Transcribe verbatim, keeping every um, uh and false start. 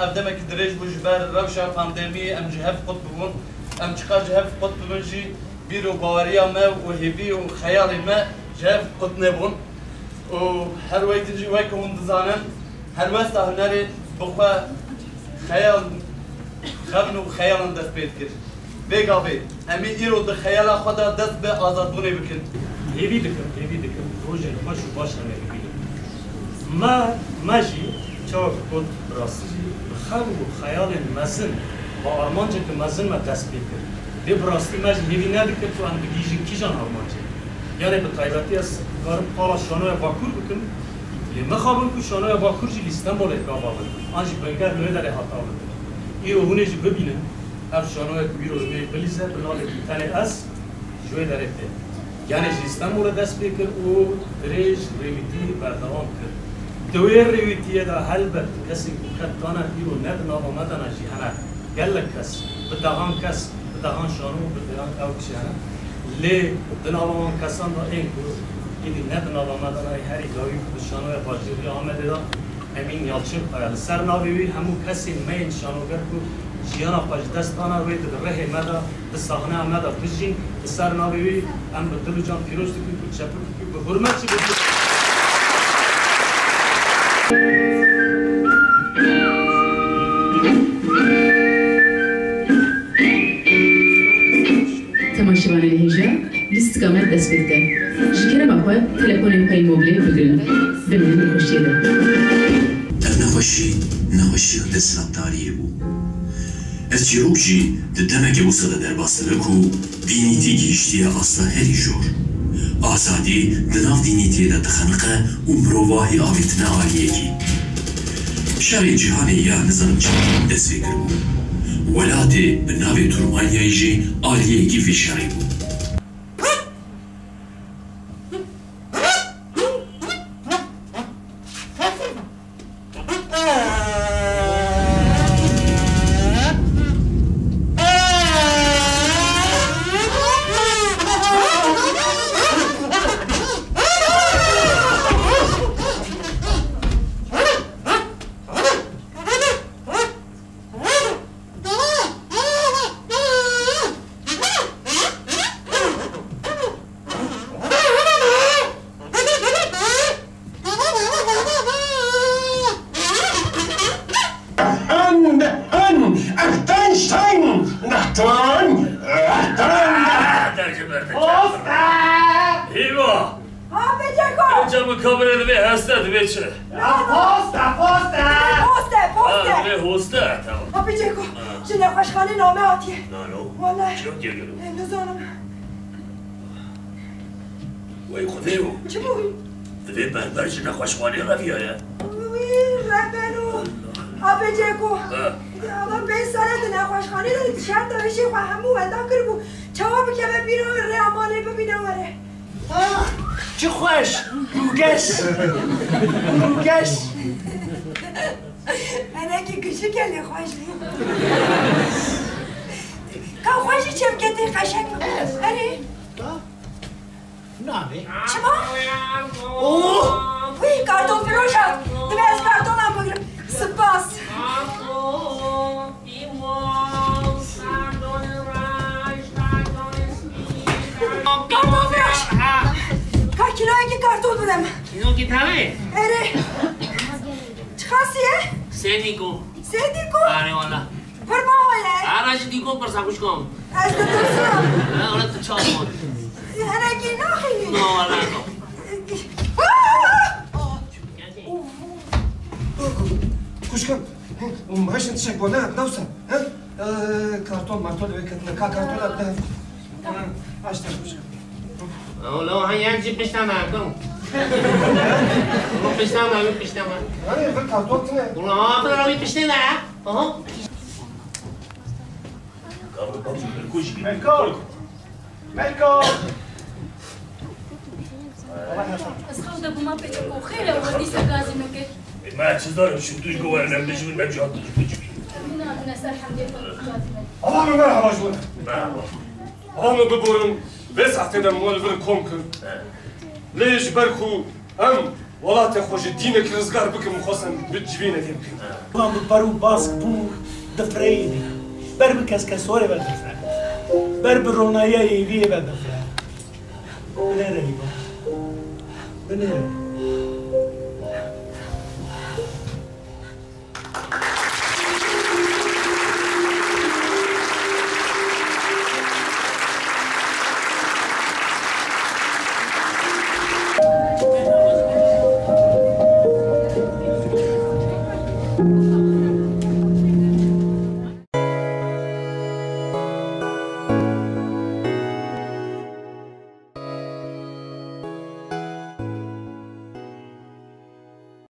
Ev demekî dirêj bû ji ber rewşa pandemiyê em ji hev qut bibûn. Em çiqas ji hev qut bibin jî bîr û baweriya me û hêvî û xeyalê me ji hev qut nebûn. Û her wek din jî wek hûn dizanin, helwesta hunerê bi xwe xeyal, xewn û xeyalan dest pê dikir. Vê gavê em ê îro di xeyala xwe de dest bi azadbûnê bikin. Hêvî dikim, hêvî dikim, rojên xweş û baş em ê bibînin. Me, me jî çawa ku got bi rastî jî bi xewn û xeyalên mezin, bi armanceke mezin me dest pê kir. Lê bi rastî me jî hêvî nedikir ku em bigihîjin kîjan armancê. Yanê bi taybetî ez karim qala şanoya Bakur bikim. Lê mixabin ku şanoya Bakur jî li Stenbolê gava bin. An jî binger li wê derê hata bin. Îro hûn ê jî bibînin. Ev şanoya ku îro li wê bilîze, bi navê Tenê Ez ji wê derê tê. Yanê ji Stenbolê dest pê kir û dirêj rêwîtî berdewam kir. Di wê rêwîtiyê de helbet kesên ku ketdane îro ne di nava me de ne jî hene. Gelek kes, bi dehan kes, bi dehan şano, bi dehan ew kişî hene. Lê di nava wan kesan de ên ku êdî ne di nava me de ne, herî dawî bi şanoya Bajêrî Amedê de Emîn Yalçinkaya. Li ser navê wî hemû kesên me yên şanoger ku jiyana xwe ji dest dana wê di rihê me de, di sahneya me de bijîn. Li ser navê wî em bi dil û can pîroz dikin ku çepik û ku bi hurmet jî bi Temaşevanên hêja, lîstika me dest pê dike. Ji kerema xwe telefonên xwe yên mobilê bigirin. Bimînin nexweşiyê de. Ev nexweşî, nexweşiya desthilatdariyê bû. Ez çîrok jî di demeke wisa de derbas dibe ku dînîtî gihîştiye asta herî jor. Azadî di nav dînîtiyê de dixeniqe û mirovahî avêtine aliyekî. Şerê cîhanê ya nizanim çawa dest pê kiribû. Welatê bi navê Turmanyayê jî aliyekî vê şerê bû. An, an, Achtenstein, Nachtan, Achtan. Ah, derkeberde. Posta! Hîva! Ha, Peceko! Peceko, min kamerê divê heste, divê çi? Ya, posta, posta! Poste, poste! Ha, divê hoste, tamam. Ha, Peceko, ha, ji nexweşxanê name hatiye. Nano? Wele. Çi hatiye gelo? E, nizanim. Wey Xwedê yo. Çi bû? Divê berber ji nexweşxanê reviyaye. Wî rebeno. Apê Ceko. Ha. Ama pênc sal e di nexweşxanê de di tişerta hişê xwe hemû wenda kiribû. Çawa bikeve bîra rêya malê bibîne were? Ah, çi xweş. Rûgeş. Rûgeş. Henekî gişik e lê xweş bû. Ka xwe jî çêbike tê qeşeng. Erê. Navê? Çima? Oh! Wî, karton firoş hat. Divê ez kartonan bigrim. Spas. Karton firoş. Ka kîloyekî karton bide min. Kîlokî tavê? Erê. Çiqasî ye? Sê dîko. Sê dîko? Are wala. Pir baha ye. Ara ji dîko pirsa xwişkom. Ez ditirsim. Ha, wala tu çawa bû? Henekî naxînî. No, wala no. Xwişkim, him, him, tiştek bone, dewsa, he? Ee, karton marton eve ketine, ka karton at, Tamam. Aç da, xwişkim. Oğlum, ha, yan jî pişta me, dur. Bu pişta me, bu pişta me. Hani, bir karton tine. Ulan, ha, bir abi pişta ne? Aha. Melko! Melko! Ez xew de bûma pêçek û xêr e û dîsa gazî min kir. E, me çi zanim, şim tu ji ku were, em bijî bin, em jî hatin ji ku civî. Min hatine ser hemdê xwe gazî min. Ava min merhaba ji we. Merhaba. Ava min biborin, vê saetê de min we li vir kom kir. He. Lê ji ber ku em Welatê xwe ji dînekî rizgar bikim, xwestin bi civînekê bikim. Wan bi per û bask bû difireyê dî. Ber bi keskesorê ve difire. Ber bi ronayiya êviyê ve difire. Binêre îva. Binêre.